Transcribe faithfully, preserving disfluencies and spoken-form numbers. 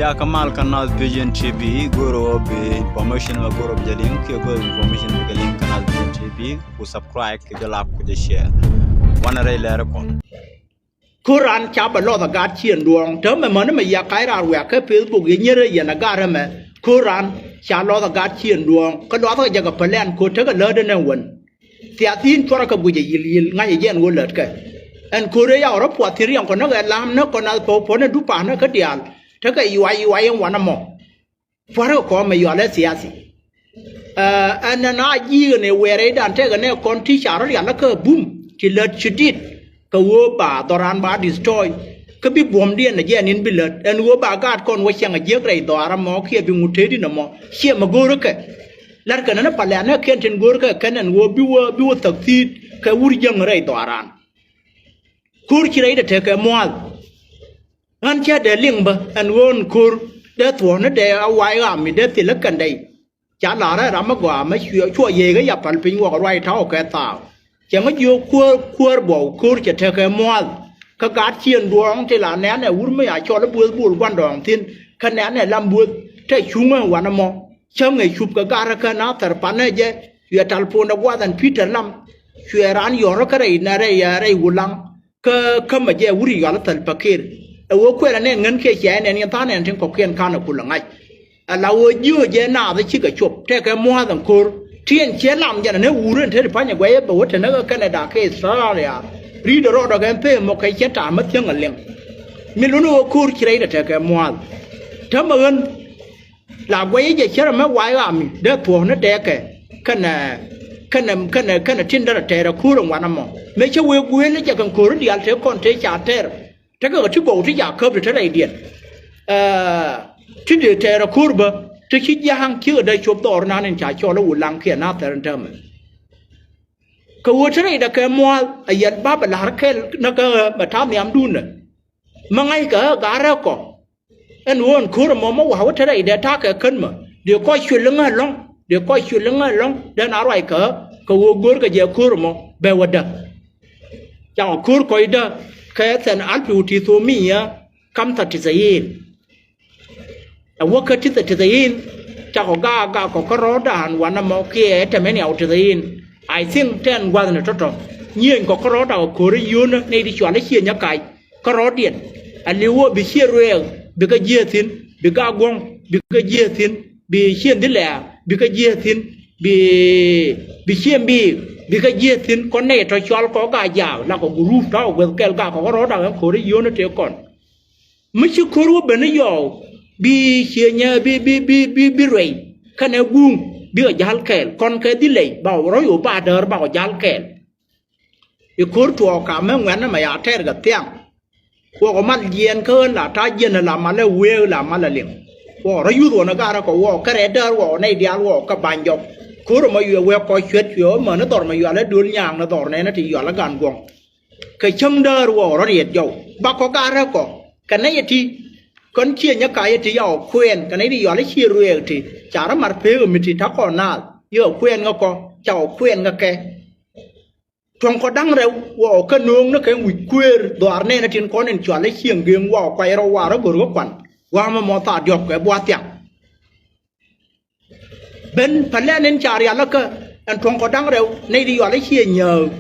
Ya kamal kä Naath Vision T V, go̱o̱rä bi information mɛ go̱o̱rä bi jɛ liŋ, kiɛ go̱o̱rä bi information bi kɛ liŋ kä Naath Vision T V, ku subscribe, kɛ jɛ like, ku jɛ share. Wanɛ rɛy lɛr kɔn. Ko̱ran ca bɛ lɔth a gat ciɛn duɔ̱ɔ̱ŋ. Täämɛ mäni mɛ ya ka̱c raar wiak kä Facebook yɛ nyierä yɛn a gat ɛmɛ. Ko̱ran ca lɔth a gat ciɛn duɔ̱ɔ̱ŋ. Kä lɔthkɛ jɛ kɛ plan ko̱ tekɛ lätdɛ nɛ wän. Thiathi̱n cuarɛ kɛ guic a yil yil ŋa̱c a jɛ ɛn ɣöö lätkɛ. Ɛn ko̱r ëë ya ɣɔrɔ puath thi̱n riɛŋ kɔn näk ɛ lam näk kɔn a puɔ̱nɛ dup pa̱a̱nä kä diaal. Tekɛ yuay yuay ɛn wanɛ mɔ. Pua̱rkɛ kɔn mɛ yual ɛ thiathi. Ɛn nɛn a ji̱ ɣän ɛ wɛɛrɛ i̱ dan tɛkɛ nɛ kɔn ti ca rɔ rial kä bum ti lät ci dit. Kɛ ɣöö ba dhɔran ba destroy. Kä bi buɔ̱mdiɛn ɛ jɛ ɛn in bi lät ɛn ɣöö ba gaat kɔn wä cäŋ ɛ jiäk rɛy dhɔaar ɛmɔ kiɛ bi ŋut tëëdi nɔmɔ ciɛ mɛ go̱o̱rä kɛ. La̱rkɛ nɛn ɛ palɛ nɛ kiɛn tin go̱o̱rä kɛ kɛn ɛn ɣöö bi wä bi wä thäk thi̱i̱t kɛ wur jäŋ rɛy dhɔaran. Ko̱r ci rɛy dee tekɛ mua̱a̱th. Ɣän cä dee liŋ bä ɛn ɣöö ɛn ko̱r dee thuɔ̱ɔ̱ŋ ni dee a wa̱a̱ i̱ ɣaam mi dee thilä kɛn dee. Ca la̱rä ram mi gɔaa mi cuɛ cuɔ yiëëkä ya päl piny wɔk ruac ta̱wä kɛ thaak. Cɛ ŋä jiök kuäär kuäär buɔw ko̱r cɛ tekɛ mua̱a̱th. Kä gat ciëŋ duɔ̱ɔ̱ŋ ti la nɛ̈nɛ wur mi a cɔl i̱ buëëth bul gua̱ndɔɔŋ thi̱n kä nɛ̈nɛ lam buëëth te cuŋä wanɛ mɔ. Cäŋ ɛ cup kɛ gat rɛ kä Nathɛr panɛ jɛ cuɛ tal puundɛ gua̱th ɛn Pi̱tɛr lam. Cuɛ raan yɔ̱rä kä rɛy nɛ rɛy rɛy wulaŋ. Kä kämɛ jɛ wuri yual thäl pakir. Ɛ wee kuɛl anɛ ŋän kiɛ cia ɛnɛn yɛn tha̱a̱ŋ nɛn tin kɔ̱kiɛn ka̱n ɛ kulɛ ŋa̱c. Ɛ la wee jiöö jɛ naath ɛ cikɛ cop tɛkɛ mua̱a̱th ɛn ko̱r. Ti ɛn ciɛ lam jɛn anɛ wur ɛn te ti pa̱ny ɛ guɛy ɛ bɛ wä te näk ɛ Canada kɛ Australia. Ri̱i̱dɛ rɔɔdɛ kɛ ɛn pee mɔ kɛ ciɛ ta̱a̱ mä thiäŋ ɛ liŋ. Mi luni wee ko̱r ci rɛy dɛ tɛkɛ mua̱a̱th. Täämɛ ɣän. La guɛy jɛ cärɛ mɛ wa̱a̱ ɣaami dee thuɔ̱ɔ̱k ni dɛɛkɛ kɛnɛ kɛnɛ kɛnɛ kɛnɛ tin derɛ tɛɛrɛ ko̱r ɛn wanɛ mɔ. Mëë cä wee guëël jɛ kɛn ko̱ri diaal tëë kɔn tëë ca tɛr. Tekɛ kɛ ti gɔw ti ca käp ti te rɛydiɛn. Ti dee tɛɛrɛ ko̱r bä ti ci ja̱a̱ŋ cikɛ dee cop dhɔr nan in ca cɔl i̱ wulaŋ kiɛ Nathɛr in täämɛ. Kɛ ɣöö te rɛydɛ kɛ mua̱a̱th a yɛl bapɛ la̱r kɛl näk ɛ mɛ ta̱a̱ nhiamdun ɛ. Mä ŋa̱ckɛ ɣä ga̱a̱r rɛ̈k kɔ. Ɛn ɣöö ɛn ko̱r ɛmɔ mä wa̱a̱ wä te rɛydɛ ta̱a̱ kɛ kän mä dee kɔc cuël iŋä ɛlɔ̱ŋ dee kɔc cuël iŋä ɛlɔ̱ŋ dee na ruac kɛ ɣä kɛ ɣöö görkɛ jɛ ko̱r ɛmɔ bɛ wädä. Cakɔ ko̱r kɔcdä kɛ thɛn alpi wä ti thomia kam thati thɛ yiin. Ɛ wäkä tithɛ tithɛ in cakɔ gaak gaak kɔ kärɔɔdan wanɛ mɔ kiɛ tɛmɛn yaw tithɛ in. I think tɛn gua̱thni tɔ̱tɔ̱ nyieny kɔ kärɔɔdan kɔ ko̱ri yio̱nä nɛy ti cual i̱ ciëny ɛ kac kärɔɔdiɛn. Ɛ li̱w wä bi ciɛ ruɛɛk bi kä jiääk thi̱n bi gaak guɔ̱ŋ bi kä jiääk thi̱n bi ciëŋ dhilɛɛk bi kä jiääk thi̱n bi bi ciëŋ biik bi kä jiääk thi̱n kɔn nɛy tɔ̱ cual kɔ gaak jaak la kɔ gurup ta̱a̱ kɔ guäth kɛl gaak kɔ kärɔɔdan ɛn ko̱ri yio̱nä tëë kɔn. Mi ci ko̱r wä ben i̱ yɔw bi ciënyä bi bi bi bi bi ruɛy kɛnɛ guŋ bikɛ ja̱l kɛɛl kɔn kɛ dhilɛy ba wä rɔ̱ yo̱ ba däär ba wä ja̱l kɛɛl. I̱ ko̱r tuɔɔk kamɛ ŋuɛ̈tnä mɛ ya tɛɛr kɛ thiaŋ. Wɔk mal jiɛɛn kä ɣän la ta̱a̱ jiɛn la malɛ week la malɛ liŋ. Wɔk rɔ̱ yuth wɔn ɛ garä kɛ wɔk kä rɛɛ däär wɔk nɛy diaal wɔk kä ba̱ny jɔk. Ko̱r ɛmɔ yuɛ wek kɔc cuɛt cuɛ ɣä män i̱ dhɔr mɛ yual ɛ duel nyaaŋ ni dhɔr nɛɛnä ti yual ɛ gan guɔ̱ŋ. Kɛ cäŋ däär wä rɔ̱ riɛt jɔw bakɔ garä kɔ kɛ nɛy ɛ ti. Kɔn ciënyä ka̱c ɛ ti yakɔ kuɛɛn kɛ nɛy ti yual i̱ ciɛ ruɛɛk ti ca rɔ̱ mar peek ɛ mi ti ta̱kɔ naath yakɔ kuɛɛn ŋä kɔ cakɔ kuɛɛn ŋä kɛ. Tuɔ̱ŋ kɔ da̱ŋ rɛw wä ɔ kä nööŋ ni kɛ wi̱c kuëër dhuaar nɛɛnä tin kɔn in cual i̱ cieŋ geŋ wä ɔ kuay rɔw warä go̱r kä kuan. Wa̱a̱mä mɔ thaar diɔ̱k kɛ buath thiaŋ. Ben pälɛn in ca rialikä ɛn tuɔ̱ŋ kɔ da̱ŋ rɛw nɛy ti yual i̱ ciɛ nyääk.